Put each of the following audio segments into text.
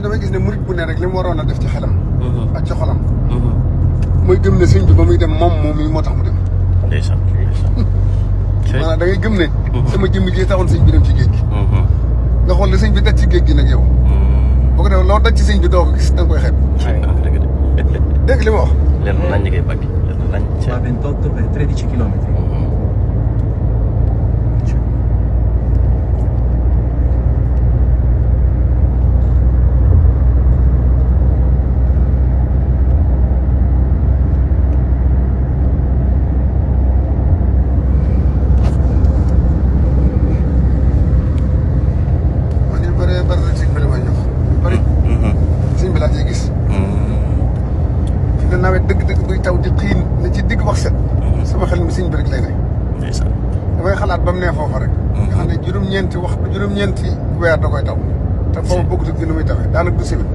damay gis ne murit bu ne rek li mu waroon a def ci xelam. ak ci xolam. mooy gëm ne sëñ bi ba muy dem moom mii moo tax mu dem. ndeysaan maanaam da ngay gëm ne. sama jëmm ji taxoon sëñ bi dem ci géej gi. nga xool ne sëñ bi daj ci géej gi nag yow. boo ko defee loo daj ci sëñ bi doo ko gis da nga koy xeeb. dégg li ma wax. leer na nañ ngay bëgg leer na nañ. A 28 per 13 chilometri. nawet dëgg-dëgg buy taw di xiin ne ci digg wax set sama xel mi sëñ bi rek lay ne damay xalaat ba mu nee foofa rek nga xam ne juróom-ñeenti weer da koy taw te foofu bokkut ak nu muy tawee daanaka du semaine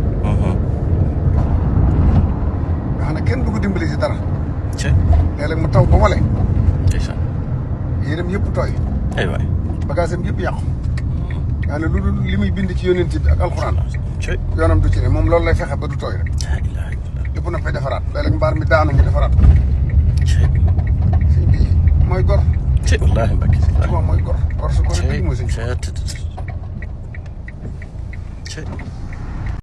nga xam ne kenn du ko dimbali si dara léeg-léeg mu taw ba wale yéenam yëpp tooy bagage am yëpp yàqu nga xam ne lu dul li muy bind ci yónent bi ak alxuraan yoonam du ci ne moom loolu lay fexe ba du tooy rek lépp na fay defaraat léeg-léeg mbaar mi daanu ñu defaraat sëñ bi mooy gor wallaahi Mbacke moom mooy gor su ko rek mooy sëñ